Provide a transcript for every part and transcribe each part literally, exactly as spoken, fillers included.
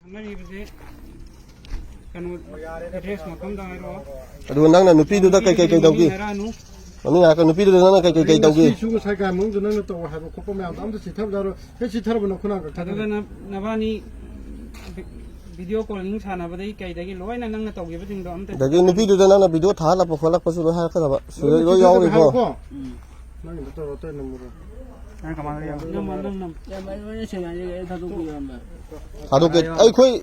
ꯈꯪꯅꯔꯤꯕꯁꯦ ꯀꯩꯅꯣ, ꯑꯦꯗ꯭ꯔꯦꯁ ꯃꯐꯝꯗ ꯍꯥꯏꯔꯛꯑꯣ꯫ ꯑꯗꯨꯒ ꯅꯪꯅ ꯅꯨꯄꯤꯗꯨꯗ ꯀꯩ ꯀꯩ ꯀꯩ ꯇꯧꯈꯤ? ꯍꯥꯏꯔꯛꯑꯅꯨ꯫ ꯃꯃꯤꯡ ꯍꯥꯏꯔꯛꯀ ꯅꯨꯄꯤꯗꯨꯗ ꯅꯪꯅ ꯀꯩ ꯀꯩ ꯀꯩ ꯇꯧꯈꯤ? ꯁꯤꯁꯨ ꯉꯁꯥꯏ ꯀꯥꯏ ꯃꯅꯨꯡꯗ ꯅꯪꯅ ꯇꯧ ꯍꯥꯏꯕ ꯈꯣꯠꯄ ꯃꯌꯥꯝꯗꯣ ꯑꯝꯇ ꯆꯤꯊꯕ ꯌꯥꯔꯣꯏ꯫ ꯍꯦꯛ ꯆꯤꯊꯔꯕ ꯅꯈꯨꯅꯥꯡ ꯀꯛꯊꯠꯀꯅꯤ꯫ ꯑꯗꯨꯒ ꯅ- ꯅꯕꯥꯅꯤ ꯚꯤ- ꯚꯤꯗꯤꯑꯣ ꯀꯣꯂꯤꯡ ꯁꯥꯟꯅꯕꯗꯒꯤ ꯀꯩꯗꯒꯤ ꯂꯣꯏꯅ ꯅꯪꯅ ꯇꯧꯈꯤꯕꯁꯤꯡꯗꯣ ꯑꯝꯇ ꯑꯗꯒꯤ ꯅꯨꯄꯤꯗꯨꯗ ꯅꯪꯅ ꯚꯤꯗꯤꯑꯣ ꯊꯥꯍꯜꯂꯛꯄ ꯈꯣꯠꯂꯛꯄꯁꯨ ꯂꯣꯏ ꯍꯥꯏꯔꯛꯀꯗꯕ꯫ ꯁꯤꯗ ꯂꯣꯏ ꯌꯥꯎꯔꯤꯀꯣ꯫ ꯍꯥꯏꯔꯣꯀꯣ꯫ ꯅꯪꯒꯤꯗꯣ ꯇꯧꯔꯣ, ꯑꯇꯩ ꯅꯝꯃꯨꯔꯣ꯫ ꯅꯝꯃꯣ ꯅꯝꯃꯣ꯫ ꯌꯥꯝ ꯑꯩ ꯂꯣꯏꯅ ꯁꯦꯡꯅ ꯍꯥꯏꯖꯒꯦ, ꯑꯩ ꯊꯥꯗꯣꯛꯄꯤꯔꯣ ꯌꯥꯝꯕ꯫ ꯊꯥꯗꯣꯛꯀꯦ꯫ ꯑꯩꯈꯣꯏ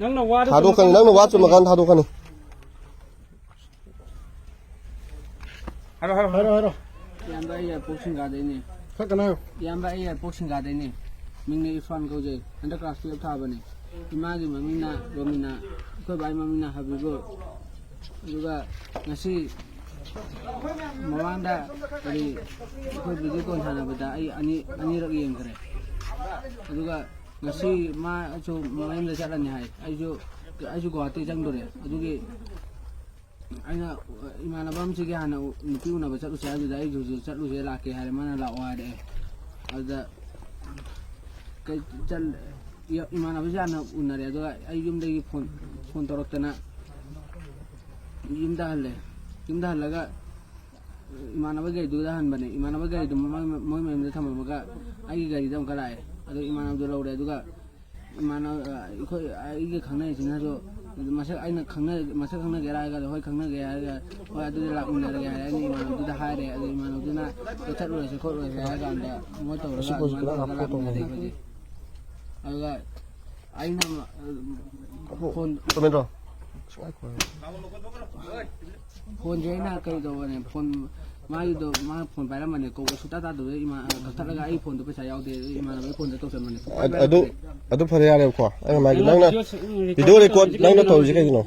ꯅꯪꯅ ꯋꯥꯗꯣ ꯊꯥꯗꯣꯛꯀꯅꯤ꯫ ꯅꯪꯅ ꯋꯥ ꯆꯨꯝꯃꯀꯥꯟꯗ ꯊꯥꯗꯣꯛꯀꯅꯤ꯫ ꯍꯥꯏꯔꯣ, ꯍꯥꯏꯔꯣ꯫ ꯏꯌꯥꯝꯕ, ꯑꯩ ꯌꯥꯏꯄꯣꯛ ꯁꯤꯡꯒꯥꯗꯩꯅꯦ꯫ ꯈꯔ ꯀꯟꯅ ꯍꯥꯏꯌꯣ꯫ ꯏꯌꯥꯝꯕ, ꯑꯩ ꯌꯥꯏꯄꯣꯛ ꯁꯤꯡꯒꯥꯗꯩꯅꯦ꯫ ꯃꯤꯡꯅ ꯏꯔꯐꯥꯟ ꯀꯧꯖꯩ꯫ ꯍꯟꯗꯛ ꯀ꯭ꯂꯥꯁ ꯇꯨꯌꯦꯜꯞ ꯊꯥꯕꯅꯦ꯫ ꯏꯃꯥꯒꯤ ꯃꯃꯤꯡꯅ ꯔꯣꯃꯤꯅꯥ, ꯑꯩꯈꯣꯏ ꯕꯥꯒꯤ ꯃꯃꯤꯡꯅ ꯍꯕꯤꯕꯨꯔ꯫ ꯑꯗꯨꯒ ꯉꯁꯤ ꯃꯃꯥꯡꯗ ꯀꯔꯤ ꯑꯩꯈꯣꯏ ꯚꯤꯗꯤꯑꯣ ꯀꯣꯜ ꯁꯥꯟꯅꯕꯗ ꯑꯩ ꯑꯅꯤ, ꯑꯅꯤꯔꯛ ꯌꯦꯡꯈ꯭ꯔꯦ꯫ ꯑꯗꯨꯒ ꯉꯁꯤ ꯃꯥꯁꯨ ꯃꯌꯨꯝꯗ ꯆꯠꯂꯅꯤ ꯍꯥꯏ꯫ ꯑꯩꯁꯨ, ꯑꯩꯁꯨ ꯒꯨꯍꯥꯇꯤ ꯆꯪꯗꯣꯔꯦ꯫ ꯑꯗꯨꯒꯤ ꯑꯩꯅ ꯏꯃꯥꯟꯅꯕ ꯑꯃꯁꯤꯒꯤ ꯍꯥꯟꯅ ꯅꯨꯄꯤ ꯎꯅꯕ ꯆꯠꯂꯨꯁꯦ ꯍꯥꯏꯕꯗꯨꯗ ꯑꯩꯁꯨ ꯍꯧꯖꯤꯛ ꯆꯠꯂꯨꯁꯦ ꯂꯥꯛꯀꯦ ꯍꯥꯏꯔꯦ꯫ ꯃꯥꯅ ꯂꯥꯛꯑꯣ ꯍꯥꯏꯔꯛꯑꯦ꯫ ꯑꯗꯨꯗ ꯀꯩ ꯆꯠ-, ꯏꯃꯥꯟꯅꯕꯁꯦ ꯍꯥꯟꯅ ꯎꯅꯔꯦ꯫ ꯑꯗꯨꯒ ꯑꯩ ꯌꯨꯝꯗꯒꯤ ꯐꯣꯟ, ꯐꯣꯟ ꯇꯧꯔꯛꯇꯅ ꯌꯨꯝꯗ ꯍꯜꯂꯦ꯫ ꯌꯨꯝꯗ ꯍꯜꯂꯒ ꯏꯃꯥꯟꯅꯕ ꯒꯥꯔꯤꯗꯨꯗ ꯍꯟꯕꯅꯦ꯫ ꯏꯃꯥꯟꯅꯕ ꯒꯥꯔꯤꯗꯨ ꯃꯣꯏ, ꯃꯣꯏ ꯃꯌꯨꯝꯗ ꯊꯝꯃꯝꯃꯒ ꯑꯩꯒꯤ ꯒꯥꯔꯤꯗ ꯑꯃꯨꯛꯀ ꯂꯥꯛꯑꯦ꯫ ꯑꯗꯣ ꯏꯃꯥꯟꯅꯕꯗꯣ ꯂꯧꯔꯦ꯫ ꯑꯗꯨꯒ ꯏꯃꯥꯟꯅꯕ, ꯑꯩꯈꯣꯏ, ꯑꯩꯒ ꯈꯪꯅꯔꯤꯁꯤꯅꯁꯨ ꯃꯁꯛ ꯑꯩꯅ ꯈꯪꯅ-, ꯃꯁꯛ ꯈꯪꯅꯒꯦꯔꯥ ꯍꯥꯏꯔꯒ, "ꯍꯣꯏ, ꯈꯪꯅꯒꯦ" ꯍꯥꯏꯔꯒ, "ꯍꯣꯏ, ꯑꯗꯨꯗꯤ ꯂꯥꯛꯃꯤꯟꯅꯔꯒꯦ" ꯍꯥꯏꯔꯦ꯫ ꯑꯩꯅ ꯏꯃꯥꯟꯅꯕꯗꯨꯗ ꯍꯥꯏꯔꯦ꯫ ꯑꯗꯣ ꯏꯃꯥꯟꯅꯕꯗꯨꯅ, "ꯍꯣꯏ, ꯆꯠꯂꯨꯔꯁꯦ ꯈꯣꯠꯂꯨꯔꯁꯦ" ꯍꯥꯏꯔ ꯀꯥꯟꯗ ꯃꯣꯏ ꯇꯧꯔꯒ ꯑꯗꯨꯃꯥꯏꯅ ꯇꯧꯔꯒ ꯂꯥꯛꯃꯤꯟꯅꯔꯦ ꯑꯩꯈꯣꯏꯁꯦ꯫ ꯑꯗꯨꯒ ꯑꯩꯅ, ꯑ, ꯐꯣꯟ, ꯆꯨꯝꯃꯤꯟꯅ꯭ꯔꯣ? ꯐꯣꯟꯁꯦ ꯑꯩꯅ ꯀꯩ ꯇꯧꯕꯅꯦ, ꯐꯣꯟ ꯃꯥꯒꯤꯗꯣ, ꯃꯥ ꯐꯣꯟ ꯄꯥꯏꯔꯝꯕꯅꯦ, ꯀꯧꯕ ꯁꯨꯡꯇꯥ ꯇꯥꯗꯕꯗꯩ ꯏꯃꯥ-, ꯀꯛꯊꯠꯂꯒ ꯑꯩ ꯐꯣꯟꯗꯣ ꯄꯩꯁꯥ ꯌꯥꯎꯗꯦ, ꯏꯃꯥꯟꯅꯕꯒꯤ ꯐꯣꯟꯗ ꯇꯧꯁꯟꯕꯅꯦ꯫ ꯁꯨꯡꯄꯥꯏ ꯑꯗ-, ꯑꯗꯨ, ꯄꯥꯏꯔꯛꯇꯦ꯫ ꯑꯗꯨ ꯐꯔꯦ, ꯌꯥꯔꯦꯕꯀꯣ꯫ ꯑꯩꯅ ꯃꯥꯒꯤ, ꯅꯪꯅ ꯚꯤꯗꯤꯑꯣ ꯔꯦꯀꯣꯔꯠ ꯅꯪꯅ ꯇꯧꯔꯤꯁꯦ ꯀꯩꯒꯤꯅꯣ?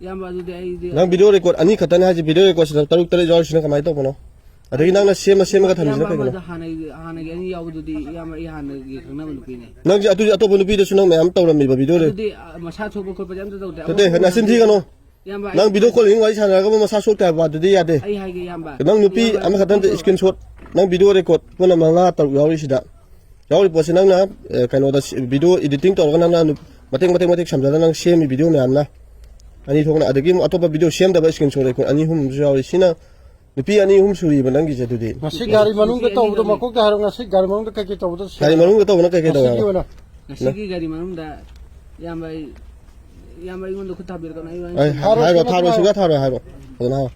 ꯏꯌꯥꯝꯕ, ꯑꯗꯨꯗꯤ ꯑꯩꯗꯤ ꯅꯪ ꯚꯤꯗꯤꯑꯣ ꯔꯦꯀꯣꯔꯠ ꯑꯅꯤ ꯈꯛꯇꯅꯦ ꯍꯥꯏꯁꯦ, ꯚꯤꯗꯤꯑꯣ ꯔꯦꯀꯣꯔꯠꯁꯤꯗ ꯇꯔꯨꯛ ꯇꯔꯦꯠ ꯌꯥꯎꯔꯤꯁꯤꯅ ꯀꯃꯥꯏꯅ ꯇꯧꯕꯅꯣ? ꯑꯗꯒꯤ ꯅꯪꯅ ꯁꯦꯝꯃ ꯁꯦꯝꯃꯒ ꯊꯝꯃꯤꯁꯤꯅ ꯏꯌꯥꯝꯕ ꯀꯩꯒꯤꯅꯣ? ꯑꯃꯗ ꯍꯥꯟꯅꯒꯤ, ꯍꯥꯟꯅꯒꯤ ꯑꯅꯤ ꯌꯥꯎꯕꯗꯨꯗꯤ ꯏꯌꯥꯝꯕ ꯑꯩ ꯍꯥꯟꯅꯒꯤ ꯈꯪꯅꯕ ꯅꯨꯄꯤꯅꯦ꯫ ꯅꯪꯁꯦ ꯑꯗꯨꯗꯤ ꯑꯇꯣꯞꯄ ꯅꯨꯄꯤꯗꯁꯨ ꯅꯪ ꯃꯌꯥꯝ ꯇꯧꯔꯝꯃꯤꯕ ꯚꯤꯗꯤꯑꯣ ꯔꯦ-, ꯑꯗꯨꯗꯤ, ꯑ, ꯃꯁꯥ ꯁꯣꯛꯄ ꯈꯣꯠꯄꯗꯤ ꯑꯝꯇ ꯇꯧꯗꯦ꯫ ꯅꯠꯇꯦ, ꯅꯆꯤꯟ ꯊꯤꯒꯅꯣ꯫ ꯏꯌꯥꯝꯕ, ꯑꯩ ꯅꯪ ꯚꯤꯗꯤꯑꯣ ꯀꯣꯜ ꯋꯥꯔꯤ ꯁꯥꯟꯅꯔꯒ ꯃꯁꯥ ꯁꯣꯛꯇꯦ ꯍꯥꯏꯕ ꯋꯥꯗꯨꯗꯤ ꯌꯥꯗꯦ꯫ ꯑꯩ ꯍꯥꯏꯒꯦ ꯏꯌꯥꯝꯕ꯫ ꯅꯪ ꯅꯨꯄꯤ ꯏꯌꯥꯝꯕ, ꯑꯃꯈꯛꯇꯪꯗ ꯚꯤꯗꯤꯑꯣ ꯏꯁꯀ꯭ꯔꯤꯟ ꯁꯣꯠ, ꯅꯪ ꯚꯤꯗꯤꯑꯣ ꯔꯦꯀꯣꯔꯠ ꯄꯨꯟꯅ ꯃꯉꯥ ꯇꯔꯨꯛ ꯌꯥꯎꯔꯤꯁꯤꯗ, ꯌꯥꯎꯔꯤ ꯄꯣꯠꯁꯤ ꯅꯪꯅ, ꯑꯦ, ꯀꯩꯅꯣꯗ ꯁꯤ-, ꯚꯤꯗꯤꯑꯣ ꯏꯗꯤꯇꯤꯡ ꯇꯧꯔꯒ ꯅꯪꯅ ꯅꯨ-, ꯃꯇꯦꯛ ꯃꯇꯦꯛ ꯃꯇꯦꯛ ꯁꯝꯖꯜꯂ ꯅꯪ ꯁꯦꯝꯃꯤ ꯚꯤꯗꯤꯑꯣ ꯃꯌꯥꯝꯅ꯫ ꯑꯅꯤ ꯊꯣꯛꯅ, ꯑꯗꯒꯤ ꯑꯃꯨꯛ ꯑꯇꯣꯞꯄ ꯚꯤꯗꯤꯑꯣ ꯁꯦꯝꯗꯕ screenshot ꯑꯅꯤ ꯑꯍꯨꯝ ꯑꯃꯁꯨ ꯌꯥꯎꯔꯤ꯫ ꯁꯤꯅ ꯅꯨꯄꯤ ꯑꯅꯤ ꯑꯍꯨꯝ ꯁꯨꯔꯤꯕ ꯅꯪꯒꯤꯁꯦ ꯑꯗꯨꯗꯤ꯫ ꯉꯁꯤ ꯒꯥꯔꯤ ꯃꯅꯨꯡꯗ ꯇꯧꯕꯗꯣ ꯃꯀꯣꯛꯇ ꯍꯥꯏꯔꯣ, ꯉꯁꯤ ꯒꯥꯔꯤ ꯃꯅꯨꯡꯗ ꯀꯩꯀꯩ ꯇꯧꯕꯗꯣ ꯁꯦꯝꯃꯣ꯫ ꯒꯥꯔꯤ ꯃꯅꯨꯡꯗ ꯇꯧꯕꯅ ꯀꯩꯀꯩ ꯇꯧꯋꯦ ꯉꯁꯤꯒꯤ ꯍꯥꯏꯕ? ꯑꯣꯏꯅ꯫ ꯉꯁꯤꯒꯤ ꯒꯥꯔꯤ ꯃꯅꯨꯡꯗ ꯏꯌꯥꯝꯕ ꯑꯩ, ꯏꯌꯥꯝꯕ ꯑꯩꯉꯣꯟꯗ ꯈꯨꯠ ꯊꯥꯕꯤꯔꯛꯀꯅꯨ, ꯑꯩ ꯋꯥ ꯑꯩ ꯍꯥꯏꯔꯣ, ꯍꯥꯏꯔꯣ, ꯁꯦꯝꯃꯣ, ꯊꯥꯔꯣꯏ, ꯍꯥꯏꯔꯣ꯫ ꯁꯨꯡꯊꯥ ꯊꯥꯔꯣꯏ, ꯍꯥꯏꯔꯣ꯫ ꯐꯖꯅ ꯍꯥꯏꯔꯣ꯫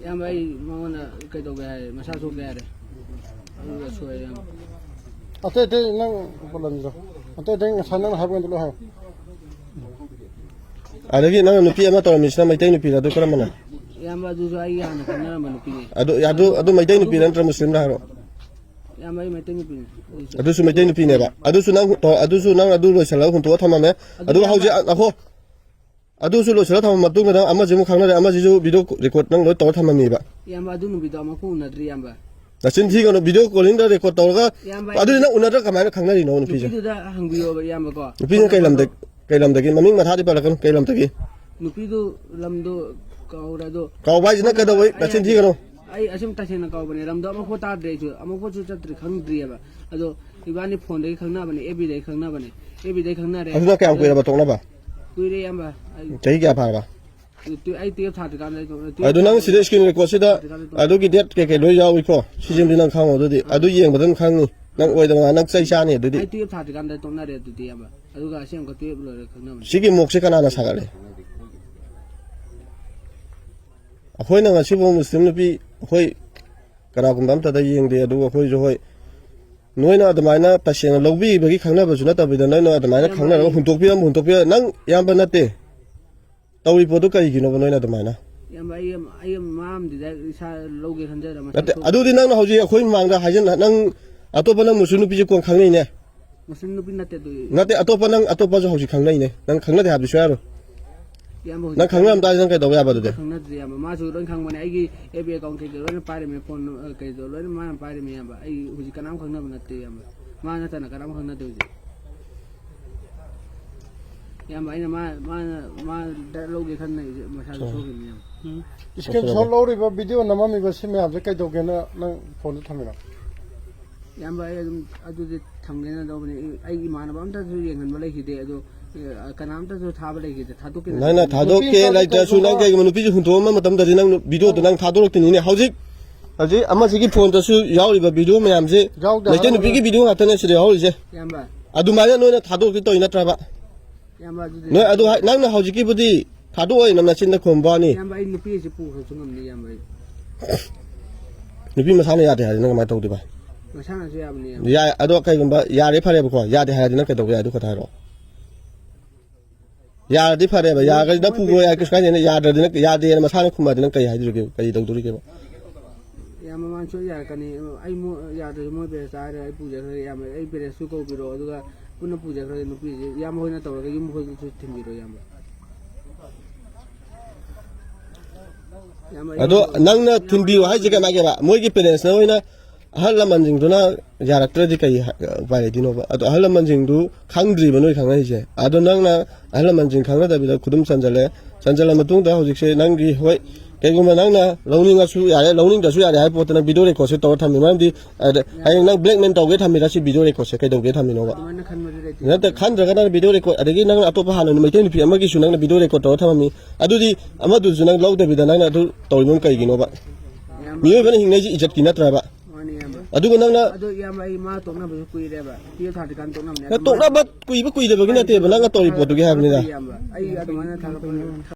ꯏꯌꯥꯝꯕ ꯑꯩ ꯃꯉꯣꯟꯗ ꯀꯩꯗꯧꯒꯦ ꯍꯥꯏꯔꯦ, ꯃꯁꯥ ꯁꯣꯛꯀꯦ ꯍꯥꯏꯔꯦ꯫ ꯑꯗꯨꯒ ꯁꯣꯛꯑꯦ ꯏꯌꯥꯝꯕ꯫ ꯑꯇꯩ ꯑꯇꯩ ꯅꯪ ꯄꯣꯠꯂꯝꯗꯣ꯫ ꯑꯇꯩ ꯑꯇꯩ ꯉꯁꯥꯏ ꯅꯪꯅ ꯍꯥꯏꯕ ꯉꯩꯗꯣ ꯂꯣꯏ ꯍꯥꯏꯔꯣ꯫ ꯑꯗꯒꯤ ꯅꯪꯅ ꯅꯨꯄꯤ ꯑꯃ ꯇꯧꯔꯝꯃꯤꯁꯤꯅ ꯃꯩꯇꯩ ꯅꯨꯄꯤꯔ, ꯑꯗꯨ ꯀꯔꯝꯕꯅꯣ? ꯏꯌꯥꯝꯕ ꯑꯗꯨꯁꯨ ꯑꯩꯒꯤ ꯍꯥꯟꯅ ꯈꯪꯅꯔꯝꯕ ꯅꯨꯄꯤꯅꯦ꯫ ꯑꯗꯨ, ꯑꯗꯨ, ꯑꯗꯨ ꯃꯩꯇꯩ ꯅꯨꯄꯤꯔ ꯅꯠꯇ꯭ꯔ ꯃꯨꯁꯂꯤꯝꯔ ꯍꯥꯏꯔꯣ? ꯏꯌꯥꯝꯕ ꯑꯩ ꯃꯩꯇꯩ ꯅꯨꯄꯤꯅꯦ꯫ ꯑꯗꯨꯁꯨ ꯃꯩꯇꯩ ꯅꯨꯄꯤꯅꯦꯕ꯫ ꯑꯗꯨꯁꯨ ꯅꯪ, ꯑꯗꯨꯁꯨ ꯅꯪ ꯑꯗꯨ ꯂꯣꯏꯁꯤꯜꯂꯒ ꯍꯨꯟꯇꯣꯛꯑ ꯊꯝꯃꯝꯃꯦ꯫ ꯑꯗꯨ ꯑꯗꯨꯒ ꯍꯧꯖꯤꯛ, ꯏꯌꯥꯝꯕ ꯑ-, ꯑꯍꯣ꯫ ꯑꯗꯨꯁꯨ ꯂꯣꯏꯁꯤꯜꯂ ꯊꯝꯃ ꯃꯇꯨꯡꯗ ꯅꯪ ꯑꯃꯁꯤ ꯑꯃꯨꯛ ꯈꯪꯅꯔꯦ, ꯑꯃꯁꯤꯁꯨ video record ꯅꯪ ꯂꯣꯏ ꯇꯧꯔ ꯊꯝꯃꯝꯃꯤꯕ꯫ ꯏꯌꯥꯝꯕ, ꯑꯗꯨ ꯅꯨꯄꯤꯗꯣ ꯑꯃꯨꯛꯐꯥꯎ ꯎꯅꯗ꯭ꯔꯤ, ꯏꯌꯥꯝꯕ꯫ ꯅꯆꯤꯟ ꯊꯤꯒꯅꯨ, video callingꯗ record ꯇꯧꯔꯒ꯫ ꯏꯌꯥꯝꯕ, ꯑꯗꯨꯗꯤ ꯅꯪ ꯎꯅꯗ꯭ꯔ ꯀꯃꯥꯏꯅ ꯈꯪꯅꯔꯤꯅꯣ ꯅꯨꯄꯤꯁꯦ? ꯅꯨꯄꯤꯗꯨꯗ ꯍꯪꯕꯤꯌꯣꯕ, ꯏꯌꯥꯝꯕꯀꯣ꯫ ꯅꯨꯄꯤꯗꯨꯅ ꯀꯩ ꯂꯝꯗ-, ꯀꯩ ꯂꯝꯗꯒꯤ? ꯃꯃꯤꯡ ꯃꯊꯥꯗꯤ ꯄꯜꯂꯛꯀꯅꯨ, ꯀꯩ ꯂꯝꯗꯒꯤ? ꯅꯨꯄꯤꯗꯨ ꯂꯝꯗꯣ ꯀꯥꯎꯔꯦ, ꯑꯗꯣ ꯀꯥꯎꯕ ꯍꯥꯏꯁꯤ ꯅꯪ ꯀꯩꯗꯧꯕꯩ ꯑꯩ ꯅꯆꯤꯟ ꯊꯤꯒꯅꯨ? ꯑꯩ ꯑꯁꯨꯝ ꯇꯁꯦꯡꯅ ꯀꯥꯎꯕꯅꯦ, ꯂꯝꯗꯣ ꯑꯃꯐꯥꯎ ꯇꯥꯗ꯭ꯔꯦ ꯑꯩꯁꯨ, ꯑꯃꯐꯥꯎꯁꯨ ꯆꯠꯇ꯭ꯔꯤ, ꯈꯪꯗ꯭ꯔꯤꯑꯕ꯫ ꯑꯗꯣ ꯏꯕꯥꯅꯤ phoneꯗꯒꯤ ꯈꯪꯅꯕꯅꯦ, FBꯗꯒꯤ ꯈꯪꯅꯕꯅꯦ, FBꯗꯒꯤ ꯈꯪꯅꯔꯦ꯫ ꯑꯗꯨꯅ ꯀꯌꯥꯝ ꯑꯗꯣ ꯀꯨꯏꯔꯕ ꯇꯣꯛꯅꯕ? ꯀꯨꯏꯔꯦ, ꯏꯌꯥꯝꯕ꯫ ꯑꯩ ꯆꯍꯤ ꯀꯌꯥ ꯐꯥꯔꯕ? ꯇꯨ-, ꯑꯩ twelve ꯊꯥꯗ꯭ꯔꯤꯀꯥꯟꯗ ꯑꯩ ꯇꯣꯛꯅꯔꯦ꯫ ꯑꯗꯨ ꯅꯪ ꯁꯤꯗ screen recordꯁꯤꯗ ꯊꯥꯗ꯭ꯔꯤꯀꯥꯟꯗ ꯇꯣꯛꯅꯔꯦ꯫ ꯑꯗꯨꯒꯤ date ꯀꯩꯀꯩ ꯂꯣꯏ ꯌꯥꯎꯏꯀꯣ? ꯁꯤꯁꯤꯃꯗꯤ ꯅꯪ ꯈꯪꯉꯣ ꯑꯗꯨꯗꯤ꯫ ꯑꯗꯨ ꯌꯦꯡꯕꯗ ꯑꯗꯨꯝ ꯈꯪꯅꯤ꯫ ꯅꯪ ꯑꯣꯏꯗꯕ ꯉꯥꯡ-, ꯅꯪ ꯆꯩ ꯆꯥꯅꯤ ꯑꯗꯨꯗꯤ꯫ ꯑꯩ twelve ꯊꯥꯗ꯭ꯔꯤꯀꯥꯟꯗ ꯇꯣꯛꯅꯔꯦ ꯑꯗꯨꯗꯤ, ꯏꯌꯥꯝꯕ꯫ ꯑꯗꯨꯒ ꯑꯁꯤ ꯑꯃꯨꯛꯀ twelve ꯂꯣꯏꯔꯒ ꯈꯪꯅꯕꯅꯦ꯫ ꯁꯤꯒꯤ ꯃꯣꯛꯁꯦ ꯀꯅꯥꯅ ꯁꯥꯒꯠꯂꯤ? ꯑꯩꯈꯣꯏꯅ ꯉꯁꯤꯐꯥꯎ ꯃꯨꯁꯂꯤꯝ ꯅꯨꯄꯤ ꯑꯩꯈꯣꯏ ꯀꯅꯥꯒꯨꯝꯕ ꯑꯝꯇꯗ ꯌꯦꯡꯗꯦ, ꯑꯗꯨꯒ ꯑꯩꯈꯣꯏꯁꯨ ꯍꯣꯏ, ꯅꯣꯏꯅ ꯑꯗꯨꯃꯥꯏꯅ ꯇꯁꯦꯡꯅ ꯂꯧꯕꯤꯕꯒꯤ ꯈꯪꯅꯕꯁꯨ ꯅꯠꯇꯕꯤꯗ, ꯅꯣꯏꯅ ꯑꯗꯨꯃꯥꯏꯅ ꯏꯌꯥꯝꯕ, ꯈꯪꯅꯔꯒ ꯑꯩ ꯍꯨꯟꯗꯣꯛꯄꯤꯔꯝ-, ꯍꯨꯟꯗꯣꯛꯄꯤꯔ-, ꯅꯪ ꯏꯌꯥꯝꯕ ꯅꯠꯇꯦ꯫ ꯇꯧꯔꯤ ꯄꯣꯠꯇꯨ ꯀꯔꯤꯒꯤꯅꯣꯕ ꯅꯣꯏꯅ ꯑꯗꯨꯃꯥꯏꯅ? ꯏꯌꯥꯝꯕ, ꯑꯩ ꯑꯃ, ꯑꯩ ꯑꯃ, ꯃꯥ ꯑꯃꯗꯤ direct ꯏꯁꯥ ꯂꯧꯒꯦ ꯈꯟꯖꯔ ꯃꯁꯥ ꯅꯠꯇꯦ, ꯊꯣꯛ- ꯑꯗꯨꯗꯤ ꯅꯪꯅ ꯍꯧꯖꯤꯛ ꯑꯩꯈꯣꯏ ꯃꯃꯥꯡꯗ ꯍꯥꯏꯖꯟ-, ꯅꯪ ꯑꯇꯣꯞꯄ ꯅꯪ ꯃꯨꯁꯂꯤꯝ ꯅꯨꯄꯤꯁꯦ ꯀꯣꯟ ꯈꯪꯅꯩꯅꯦ? ꯃꯨꯁꯂꯤꯝ ꯅꯨꯄꯤ ꯅꯠꯇꯦ ꯑꯗꯨ꯫ ꯅꯠꯇꯦ, ꯑꯇꯣꯞꯄ ꯅꯪ, ꯑꯇꯣꯞꯄꯁꯨ ꯍꯧꯖꯤꯛ ꯈꯪꯅꯩꯅꯦ꯫ ꯅꯪ ꯈꯪꯅꯗꯦ ꯍꯥꯏꯕꯗꯤ ꯁꯨꯡꯌꯥ ꯌꯥꯔꯣꯏ꯫ ꯏꯌꯥꯝꯕ, ꯍꯧꯖꯤꯛ ꯅꯪ ꯈꯪꯅꯔꯝ ꯇꯥꯔꯗꯤ ꯅꯪ ꯀꯩꯗꯧꯕ ꯌꯥꯕ ꯑꯗꯨꯗꯤ? ꯈꯪꯅꯗ꯭ꯔꯤ, ꯏꯌꯥꯝꯕ꯫ ꯃꯥꯁꯨ ꯂꯣꯏ ꯈꯪꯕꯅꯦ꯫ ꯑꯩꯒꯤ FB account ꯀꯩꯀꯩ ꯂꯣꯏꯅ ꯄꯥꯏꯔꯝꯃꯦ, phone, ꯑ, ꯀꯩꯗꯣ ꯂꯣꯏꯅ ꯃꯥꯅ ꯄꯥꯏꯔꯝꯃꯦ, ꯏꯌꯥꯝꯕ꯫ ꯑꯩ ꯍꯧꯖꯤꯛ ꯀꯅꯥꯝ ꯈꯪꯅꯕ ꯅꯠꯇꯦ, ꯏꯌꯥꯝꯕ꯫ ꯃꯥ ꯅꯠꯇꯅ ꯀꯅꯥꯝ ꯈꯪꯅꯗꯦ ꯍꯧꯖꯤꯛ꯫ ꯏꯌꯥꯝꯕ, ꯑꯩꯅ ꯃꯥ, ꯃꯥꯅ, ꯃꯥ direct ꯂꯧꯒꯦ ꯈꯟꯅ ꯑꯩꯁꯦ ꯃꯁꯥꯁꯨ ꯍꯣꯏ꯫ ꯁꯣꯛꯈꯤꯕꯅꯦ, ꯏꯌꯥꯝꯕ꯫ ꯎꯝ꯫ Screenshot ꯂꯧꯔꯤꯕ, video ꯅꯝꯃꯝꯃꯤꯕ ꯁꯤ ꯃꯌꯥꯝꯁꯦ ꯀꯩꯗꯧꯒꯦꯅ ꯅꯪ phoneꯗ ꯊꯝꯃꯤꯅꯣ? ꯏꯌꯥꯝꯕ, ꯑꯩ ꯑꯗꯨꯝ ꯑꯗꯨꯗꯤ ꯊꯝꯒꯦꯅ ꯇꯧꯕꯅꯦ꯫ ꯑꯩ, ꯑꯩ ꯏꯃꯥꯟꯅꯕ ꯑꯝꯇꯁꯨ ꯌꯦꯡꯍꯟꯕ ꯂꯩꯈꯤꯗꯦ, ꯑꯗꯣ, ꯑ, ꯀꯅꯥꯝꯇꯁꯨ ꯊꯥꯕ ꯂꯩꯈꯤꯗꯦ, ꯊꯥꯗꯣꯛꯀꯦꯅ꯫ ꯅꯪꯅ ꯊꯥꯗꯣꯛꯀꯦ ꯂꯩꯇ꯭ꯔꯁꯨ, ꯅꯪ ꯀꯩꯒꯨꯝꯕ ꯅꯨꯄꯤꯁꯦ ꯍꯨꯟꯗꯣꯛꯑꯝꯕ ꯃꯇꯝꯗꯗꯤ ꯅꯪ ꯚꯤꯗꯤꯑꯣꯗꯣ ꯅꯪ ꯊꯥꯗꯣꯔꯛꯇꯣꯏꯅꯤꯅꯦ꯫ ꯍꯧꯖꯤꯛ ꯍꯧꯖꯤꯛ ꯑꯃꯁꯤꯒꯤ ꯐꯣꯟꯗꯁꯨ ꯌꯥꯎꯔꯤꯕ ꯚꯤꯗꯤꯑꯣ ꯃꯌꯥꯝꯁꯦ ꯌꯥꯎꯗꯦ, ꯃꯩꯇꯩ ꯌꯥꯎꯗꯦ꯫ ꯅꯨꯄꯤꯒꯤ ꯚꯤꯗꯤꯑꯣ ꯉꯥꯛꯇꯅꯦ ꯁꯤꯗ ꯌꯥꯎꯔꯤꯁꯦ꯫ ꯏꯌꯥꯝꯕ, ꯑꯗꯨꯃꯥꯏꯅ ꯅꯣꯏꯅ ꯊꯥꯗꯣꯛꯀꯦ ꯇꯧꯔꯤ ꯅꯠꯇ꯭ꯔꯕ? ꯏꯌꯥꯝꯕ, ꯑꯗꯨꯗꯤ ꯅꯣꯏ ꯑꯗꯨ ꯍꯥꯏ-, ꯅꯪꯅ ꯍꯧꯖꯤꯛꯀꯤꯕꯨꯗꯤ ꯊꯥꯗꯣꯛꯑꯣꯏ, ꯅꯪ ꯅꯆꯤꯟꯗ ꯈꯨꯝꯕ ꯋꯥꯅꯤ꯫ ꯏꯌꯥꯝꯕ, ꯑꯩ ꯅꯨꯄꯤ ꯑꯁꯤ ꯄꯨꯈ꯭ꯔꯁꯨ ꯉꯝꯅꯤ, ꯏꯌꯥꯝꯕ, ꯑꯩ꯫ ꯅꯨꯄꯤ ꯃꯁꯥꯅ ꯌꯥꯗꯦ ꯍꯥꯏꯔꯗꯤ ꯅꯪ ꯀꯃꯥꯏꯅ ꯇꯧꯗꯣꯏꯕ? ꯃꯁꯥꯅꯁꯨ ꯌꯥꯕꯅꯤ, ꯏꯌꯥꯝꯕ꯫ ꯌꯥꯏ, ꯑꯗꯣ ꯀꯩꯒꯨꯝꯕ ꯌꯥꯔꯦ, ꯐꯔꯦꯕꯀꯣ, ꯌꯥꯗꯦ ꯍꯥꯏꯔꯗꯤ ꯅꯪ ꯀꯩꯗꯧꯕ ꯌꯥꯏ? ꯑꯗꯨ ꯈꯛꯇ ꯍꯥꯏꯔꯛꯑꯣ꯫ ꯌꯥꯔꯗꯤ ꯐꯔꯦꯕ, ꯌꯥꯔꯒꯗꯤ ꯅꯪ ꯄꯨꯈ꯭ꯔꯣ ꯌꯥꯏ, ꯀꯩꯁꯨ ꯀꯥꯏꯗꯦ꯫ ꯌꯥꯗ꯭ꯔꯗꯤ ꯅꯪ, ꯌꯥꯗꯦꯅ ꯃꯁꯥꯅ ꯈꯨꯝꯃꯗꯤ ꯅꯪ ꯀꯩ ꯍꯥꯏꯗꯣꯔꯤꯒꯦ? ꯀꯔꯤ ꯇꯧꯗꯣꯔꯤꯒꯦꯕ? ꯏꯌꯥꯝꯕ, ꯃꯥꯅ ꯁꯣꯏ ꯌꯥꯔꯛꯀꯅꯤ꯫ ꯑꯩ ꯃꯣ-, ꯌꯥꯗ꯭ꯔꯁꯨ ꯃꯣꯏ ꯄꯦꯔꯦꯟꯁ ꯆꯥꯔꯦ, ꯑꯩ ꯄꯨꯖꯈ꯭ꯔꯒꯦ, ꯏꯌꯥꯝꯕ꯫ ꯑꯩ ꯄꯦꯔꯦꯟꯁꯁꯨ ꯀꯧꯕꯤꯔꯛꯑꯣ, ꯑꯗꯨꯒ ꯄꯨꯟꯅ ꯄꯨꯖꯈ꯭ꯔꯒꯦ ꯅꯨꯄꯤꯁꯦ꯫ ꯏꯌꯥꯝꯕ ꯍꯣꯏꯅ ꯇꯧꯔꯒ ꯌꯨꯝ ꯍꯣꯏꯗꯁꯨ ꯊꯤꯟꯕꯤꯔꯣ, ꯏꯌꯥꯝꯕ꯫ ꯏꯌꯥꯝꯕ, ꯑꯩ ꯑꯗꯣ ꯅꯪꯅ ꯊꯤꯟꯕꯤꯌꯨ ꯍꯥꯏꯁꯦ ꯀꯃꯥꯏꯅ? ꯃꯣꯏꯒꯤ ꯄꯦꯔꯦꯟꯁꯅ ꯑꯣꯏꯅ, ꯑꯍꯜ ꯂꯃꯟꯁꯤꯡꯗꯨꯅ ꯌꯥꯔꯛꯇ꯭ꯔꯗꯤ ꯀꯩ ꯍꯥ-, ꯎꯄꯥꯏ ꯂꯩꯗꯣꯏꯅꯣꯕ? ꯑꯗꯣ ꯑꯍꯜ ꯂꯃꯟꯁꯤꯡꯗꯨ ꯈꯪꯗ꯭ꯔꯤꯕ ꯅꯣꯏ ꯈꯪꯅꯔꯤꯁꯦ꯫ ꯑꯗꯣ ꯅꯪꯅ ꯑꯍꯜ ꯂꯃꯟꯁꯤꯡ ꯈꯪꯅꯗꯕꯤꯗ ꯈꯨꯗꯨꯝ ꯆꯟꯖꯜꯂꯦ꯫ ꯆꯟꯖꯜꯂ ꯃꯇꯨꯡꯗ ꯍꯧꯖꯤꯛꯁꯦ ꯅꯪꯒꯤ, ꯍꯣꯏ, ꯀꯩꯒꯨꯝꯕ ꯅꯪꯅ ꯂꯧꯅꯤꯡꯉꯁꯨ ꯌꯥꯔꯦ, ꯂꯧꯅꯤꯡꯗ꯭ꯔꯁꯨ ꯌꯥꯔꯦ ꯍꯥꯏꯕ ꯄꯣꯠꯇꯨ ꯅꯪ ꯚꯤꯗꯤꯑꯣ ꯔꯦꯀꯣꯔꯗꯁꯦ ꯇꯧꯔ ꯊꯝꯃꯤ꯫ ꯃꯔꯝꯗꯤ ꯑꯗ ꯍꯌꯦꯡ ꯅꯪ ꯕ꯭ꯂꯦꯛꯃꯦꯜ ꯇꯧꯒꯦ ꯊꯝꯃꯤꯔ ꯁꯤ ꯚꯤꯗꯤꯑꯣ ꯔꯦꯀꯣꯔꯗꯁꯦ? ꯀꯩꯗꯧꯒꯦ ꯊꯝꯃꯤꯅꯣꯕ? ꯑꯗꯨꯃꯥꯏꯅ ꯈꯟꯕꯗꯤ ꯂꯩꯇꯦ꯫ ꯅꯠꯇꯦ, ꯈꯟꯗ꯭ꯔꯒꯅ ꯚꯤꯗꯤꯑꯣ ꯔꯦꯀꯣꯔꯗ, ꯑꯗꯒꯤ ꯅꯪꯅ ꯑꯇꯣꯞꯄ ꯍꯥꯟꯅ ꯃꯩꯇꯩ ꯅꯨꯄꯤ ꯑꯃꯒꯤꯁꯨ ꯅꯪꯅ ꯚꯤꯗꯤꯑꯣ ꯔꯦꯀꯣꯔꯗ ꯇꯧꯔ ꯊꯝꯃꯝꯃꯤ꯫ ꯑꯗꯨꯗꯤ ꯑꯃꯗꯨꯁꯨ ꯅꯪ ꯂꯧꯗꯕꯤꯗ ꯅꯪꯅ ꯑꯗꯨ ꯇꯧꯔꯤꯕ ꯀꯩꯒꯤꯅꯣꯕ? ꯏꯌꯥꯝꯕ, ꯃꯤꯑꯣꯏꯕꯅ ꯍꯤꯡꯅꯩꯁꯦ ꯏꯖꯠꯀꯤ ꯅꯠꯇ꯭ꯔꯕ? ꯃꯥꯅꯤ, ꯏꯌꯥꯝꯕ꯫ ꯑꯗꯨꯒ ꯅꯪꯅ ꯑꯗꯣ, ꯏꯌꯥꯝꯕ, ꯑꯩ ꯃꯥ ꯇꯣꯛꯅꯕꯁꯨ ꯀꯨꯏꯔꯦꯕ꯫ ꯇꯨꯌꯦꯜꯞ ꯊꯥꯗ꯭ꯔꯤꯀꯥꯟ ꯇꯣꯛꯅꯕꯅꯦ꯫ ꯅꯪ ꯇꯣꯛꯅꯕ ꯀꯨꯏꯕ ꯀꯨꯏꯗꯕꯒꯤ ꯅꯠꯇꯦꯕ, ꯅꯪꯅ ꯇꯧꯔꯤ ꯄꯣꯠꯇꯨꯒꯤ ꯍꯥꯏꯕꯅꯤꯗ꯫ ꯏꯌꯥꯝꯕ, ꯑꯩ ꯑꯗꯨꯃꯥꯏꯅ ꯊꯥꯒꯠꯄ